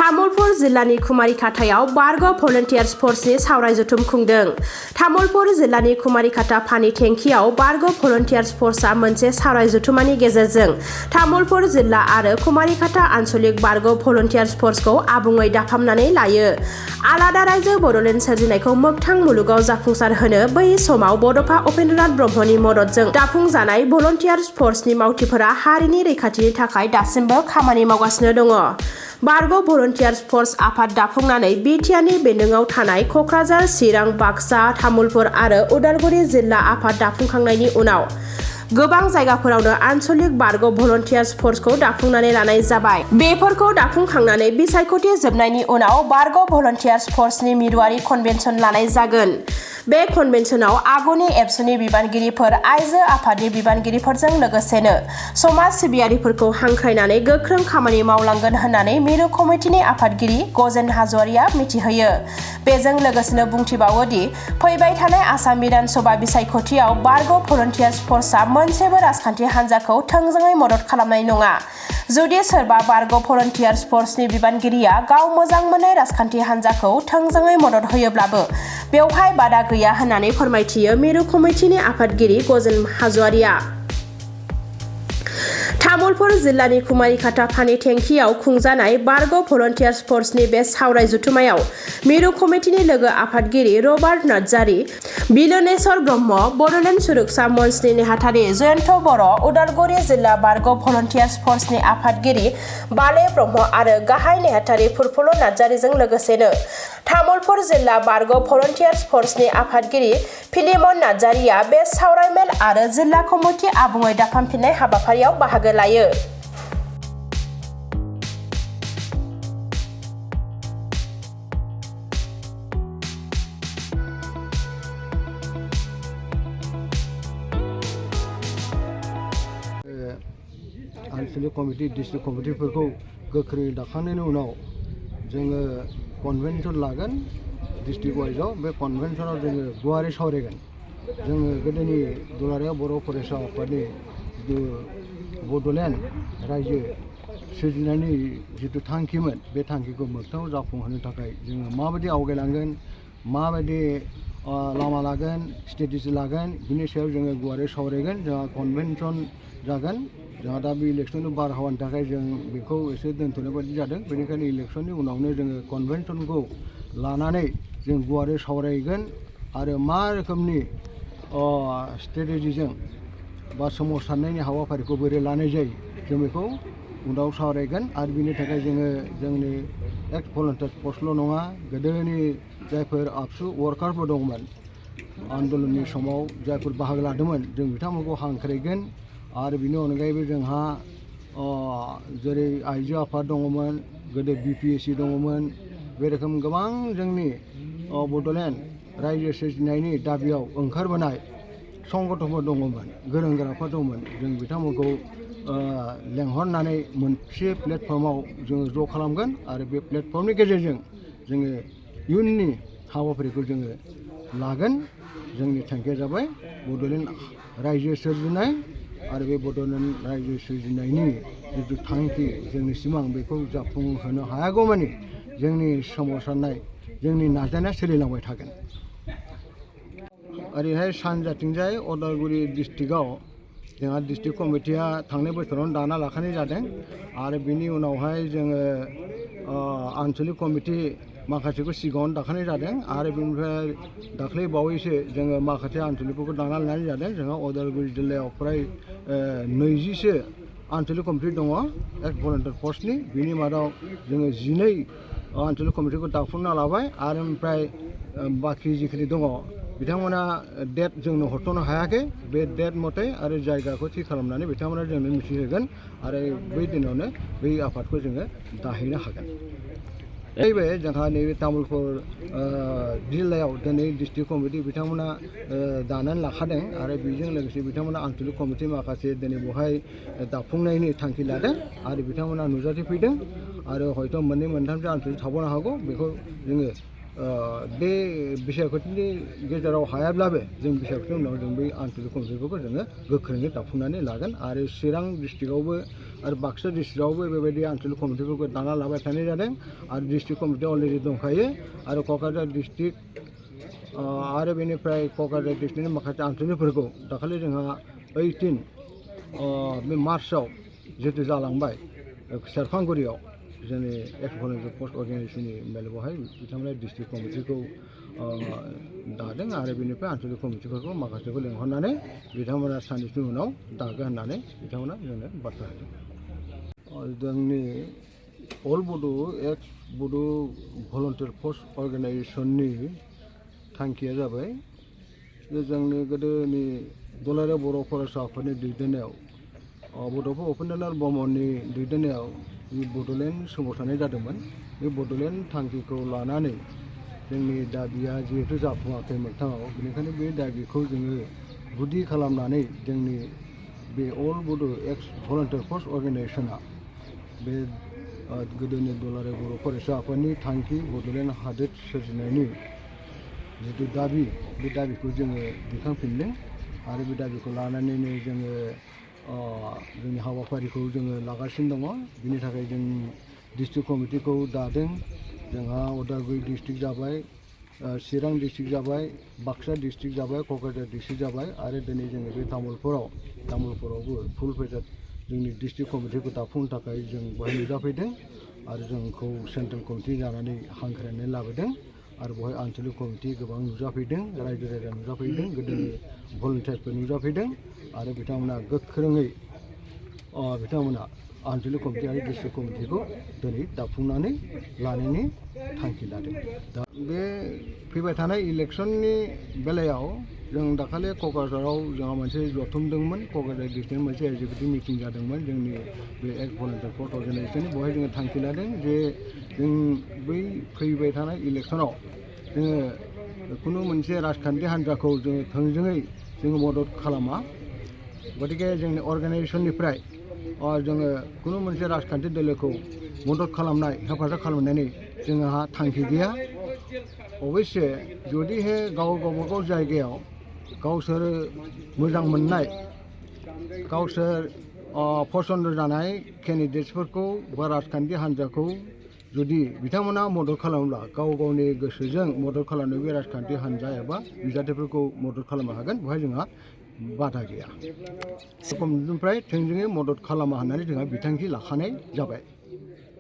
तामुलपुर जिल्लानि कुमारिकाटायाव बारग' भलन्टियार्स फर्सनि सावराय जथुम खुंदों। तामुलपुर जिल्लानि कुमारिकाटा पानी टेंकियाव बारग' भलन्टियार्स फर्सआ मोनसे सावराय जथुमानि गेजेरजों तामुलपुर जिल्ला आरो कुमारिकाटा आन्चलिक बारग' भलन्टियार्स फर्सखौ आबुङै दाफामनानै लायो। आलादा रायजो बड'लेण्ड सोरजिनायखौ मोगथां मुलुगाव जाफुंसार होनो बै समाव बड'फा उपेन्द्रनाथ ब्रह्मनि मददजों दाफुंजानाय भलन्टियार्स फर्सनि मावथिफोरा हारिनि रैखाथिनि थाखाय दासिमबो खामानि मावगासिनो दङ। बारग' भलन्टियार्स फर्स आफाद दाफुंनानै बिटिआरनि बेन्दोङाव थानाय क'क्राझार, चिरां, बाक्सा, तामुलपुर आरो उदालगुरि जिल्ला आफाद दाफुंखांनायनि उनाव गोबां जायगाफोरावनो आन्चलिक बारग' भलन्टियार्स फर्सखौ दाफुंनानै लानाय जाबाय। बेफोरखौ दाफुंखांनानै बिसायख'थि जोबनायनि उनाव बारग' भलन्टियार्स फर्सनि मिरुआरि कनभेनसन लानाय जागोन। बे कनभेनसनाव आगुनि एबसुनि बिबानगिरिफोर, आइजो आफादनि बिबानगिरिफोरजों लोगोसेनो समाज सिबियारिफोरखौ हांख्रायनानै गोख्रों खामानि मावलांगोन होननानै मिरु कमिटिनि आफादगिरि गजेन हाज'वारिया मिथिहोयो। बेजों लोगोसेनो बुंथिबावो दि फैबाय थानाय आसाम बिधान सभा बिसायख'थियाव बारग' भलन्टियार्स फर्सआ मोनसेबो राजखान्थि हान्जाखौ थोंजोङै मदद खालामनाय नङा। जुदि सोरबा बारग' भलन्टियार्स फर्सनि बिबानगिरिया गाव मोजां मोननाय राजखान्थि हान्जाखौ थोंजोङै मदद होयोब्लाबो बेवहाय बादा गैया होननानै फोरमायथियो मिरु कमिटिनि आफादगिरि गजेन हाज'वारिया। तामुलपुर जिल्लानि कुमारिकाटा पानी टेंकियाव खुंजानाय बारग' भलन्टियार्स फर्सनि बे सावराय जथुमायाव मिरु कमिटिनि लोगो आफादगिरि रबार्ट नार्जारि, बिलोनेश्वर ब्रह्म, बड'लेण्ड सुरक्षा मन्चनि नेहाथारि जयन्त बर', उदालगुरि जिल्ला बारग' भलन्टियार्स फर्सनि आफादगिरि बाले ब्रह्म आरो गाहाय नेहाथारि फुरफुल नार्जारिजों लोगोसेनो तामुलपुर जिल्ला बारग' भलन्टियार्स फर्सनि आफादगिरि फिलिमन नार्जारिया बे सावरायमेल आरो जिल्ला कमिटि आबुङै दाफामफिननाय हाबाफारियाव बाहागो लायो। आन्चलिक कमिटि, डिस्ट्रिक्ट कमिटिफोरखौ गोख्रै दाखांनायनि उनाव जोङो कनभेनसन लागोन डिस्ट्रिक्ट वाइजआव। बे कनभेनसनाव जोङो गुवारै सावरायगोन। जोङो गोदोनि दुलाराय बर' फरायसा आफादनि जिथु बड'लेण्ड रायजो सोरजिनायनि जिथु थांखिमोन, बे थांखिखौ मोगथाङाव जाफुंहोनो थाखाय जोङो माबायदि आवगायलांगोन, माबायदि लामा लागोन, स्ट्रेटेजि लागोन, बिनि सायाव जोङो गुवारै सावरायगोन। जोंहा कनभेनसन जागोन। जोंहा दा बे इलेक्सननि बारहावानि थाखाय जों बेखौ एसे दोनथ'नाय बायदि जादों। बेनिखायनो इलेक्सननि उनावनो जोङो कनभेनसनखौ लानानै जों गुवारै सावरायगोन आरो मा रोखोमनि स्ट्रेटेजिजों बा सोमावसारनायनि हाबाफारिखौ बोरै लानाय जायो जों बेखौ उनाव सावरायगोन। आरो बिनि थाखाय जोङो जोंनि एक्स भलन्टियार्स फर्सल' नङा, गोदोनि जायफोर आबसु वार्कारफोर दंमोन आन्दलननि समाव जायफोर बाहागो लादोंमोन, जों बिथांमोनखौ हांख्रायगोन। आरो बिनि अनगायैबो जोंहा जेरै आइजो आफाद दङमोन, गोदो BPSC दङमोन, बे रोखोम गोबां जोंनि बड'लेण्ड रायजो सोरजिनायनि दाबियाव ओंखारबोनाय संगठनफोर दङमोन, गोरों गोराफोर दंमोन। जों बिथांमोनखौ लेंहरनानै मोनसे प्लेटफर्माव जोङो ज' खालामगोन आरो बे प्लेटफर्मनि गेजेरजों जोङो इयुननि हाबाफारिखौ जोङो लागोन। जोंनि थांखिया जाबाय बड'लेण्ड रायजो सोरजिनाय आरो बे बड'लेण्ड रायजो सोरजिनायनि जिथु थांखि, जोंनि सिमां, बेखौ जाफुंहोनो हायागौमानि जोंनि सोमावसारनाय, जोंनि नाजानाया सोलिलांबाय थागोन। ओरैहाय सानजाथिंजाय उदालगुरि डिस्ट्रिक्टआव जोंहा डिस्ट्रिक्ट कमिटिया थांनाय बोसोरावनो दाना लाखानाय जादों आरो बिनि उनावहाय जोङो आन्चलिक कमिटि माखासेखौ सिगाङावनो दाखानाय जादों आरो बेनिफ्राय दाख्लै बावैसो जोङो माखासे आन्चलिकफोरखौ दाना लानाय जादों। जोंहा उदालगुरि जिल्लायाव फ्राय 20सो आन्चलिक कमिटि दङ एक्स भलन्टियार फर्सनि। बिनि मादाव जोङो 12 आन्चलिक कमिटिखौ दाफुंना लाबाय आरो ओमफ्राय बाखि जिखिनि दङ बिथांमोना डेट जोंनो हरथ'नो हायाखै। बे डेट मथे आरो जायगाखौ थि खालामनानै बिथांमोना जोंनो मिथिहोगोन आरो बै दिनावनो बै आफादखौ जोङो दाहैनो हागोन। नैबे जोंहा नैबे तामुलपुर जिल्लायाव दिनै डिस्ट्रिक्ट कमिटि बिथांमोना दानानै लाखादों आरो बेजों लोगोसे बिथांमोना आन्चलिक कमिटि माखासे दिनै बेवहाय दाफुंनायनि थांखि लादों आरो बिथांमोना नुजाथिफैदों आरो हयथ' मोननै मोनथामसो आन्चलिक थाबावनो हागौ। बेखौ जोङो बे बिसायख'थिनि गेजेराव हायाब्लाबो जों बिसायख'थिनि उनाव जों बै आन्चलिक कमिटिफोरखौ जोङो गोख्रोङै दाफुंनानै लागोन आरो चिरां डिस्ट्रिक्टआवबो आरो बाक्सा डिस्ट्रिक्टआवबो बेबायदि आनसलिक कमिटिफोरखौ दाना लाबाय थानाय जादों आरो डिस्ट्रिक्ट कमिटि अलरेडि दंखायो आरो क'क्राझार डिस्ट्रिक्ट आरो बेनिफ्राय क'क्राझार डिस्ट्रिक्टनि माखासे आनसलिकफोरखौ दाखालि जोंहा 18 बे मार्चआव जिहेतु जालांबाय सेरफांगुरियाव जोंनि एक्स भलुन्टियार फर्स अर्गेनाइजेसननि मेल बेवहाय बिथांमोना डिस्ट्रिक्ट कमिटिखौ दादों आरो बेनिफ्राय आनसलिक कमिटिफोरखौ माखासेखौ लेंहरनानै बिथांमोना साननैसोनि उनाव दागोन होननानै बिथांमोना जोंनो बाथ्रा होदों। जोंनि अल बड' एक्स बड' भलुन्टियार फर्स अर्गेनाइजेसननि थांखिया जाबाय जे जोंनि गोदोनि दुलाराय बर' फरायसा आफादनि दैदेननायाव बड'फा उपेन्द्रनाथ ब्रह्मनि दैदेननायाव बड'लेण्ड सोमावसारनाय जादोंमोन। बे बड'लेण्ड थांखिखौ लानानै जोंनि दाबिया जिहेतु जाफुङाखै मोगथाङाव, बेनिखायनो बे दाबिखौ जोङो गुदि खालामनानै जोंनि बे अल बड' एक्स भलुन्टियार फर्स अर्गेनाइजेसना बे गोदोनि दुलाराय बर' फरायसा आफादनि थांखि बड'लेण्ड हादोर सोरजिनायनि जिथु दाबि, बे दाबिखौ जोङो दैखांफिनदों आरो बे दाबिखौ लानानैनो जोङो जोंनि हाबाफारिखौ जोङो लागासिनो दङ। बिनि थाखाय जों डिस्ट्रिक्ट कमिटिखौ दादों। जोंहा उदालगुरि डिस्ट्रिक्ट जाबाय, चिरां डिस्ट्रिक्ट जाबाय, बाक्सा डिस्ट्रिक्ट जाबाय, क'क्राझार डिस्ट्रिक्ट जाबाय आरो दिनै जोङो बे तामुलपुरावबो फुल फेजार जोंनि डिस्ट्रिक्ट कमिटिखौ दाफुंनो थाखाय जों बेवहाय नुजाफैदों आरो जोंखौ सेन्ट्रेल कमिटि जानानै हांख्रायनानै लाबोदों आरो बेवहाय आनसलिक कमिटि गोबां नुजाफैदों, रायजो राजा नुजाफैदों, गोदोनि भलुन्टियारफोर नुजाफैदों आरो बिथांमोना गोख्रोङै बिथांमोना आनसलिक कमिटि आरो डिस्ट्रिक्ट कमिटिखौ दिनै दाफुंनानै लानायनि थांखि लादों। दा बे फैबाय थानाय इलेक्सननि बेलायाव जों दाखालि क'क्राझाराव जोंहा मोनसे जथुमदोंमोन। क'क्राझार डिस्ट्रिक्टनि मोनसे एग्जिकिउटिभ मिटिं जादोंमोन जोंनि बे एक्स भलुन्टियार फर्स अर्गेनाइजेसननि। बेवहाय जोङो थांखि लादों जे जों बै फैबाय थानाय इलेक्सनाव जोङो खुनु मोनसे राजखान्थि हान्जाखौ जोङो थोंजोङै जोङो मदद खालामा। गतिके जोंनि अर्गेनाइजेसननिफ्राय जोङो खुनु मोनसे राजखान्थि दोलोखौ मदद खालामनाय, हेफाजाब खालामनायनि जोंहा थांखि गैया। अबयस्से जुदिहे गावबागाव जायगायाव गावसोर मोजां मोननाय, गावसोर पसन्द जानाय केन्डिडेट्सफोरखौ बा राजखान्थि हान्जाखौ जुदि बिथांमोना मदद खालामोब्ला गाव गावनि गोसोजों मदद खालामनो बे राजखान्थि हान्जा एबा बिजाथिफोरखौ मदद खालामनो हागोन। बेवहाय जोंहा बादा गैया। कमिटिनिफ्राय थोंजोङै मदद खालामा होननानै जोंहा बिथांखि लाखानाय जाबाय।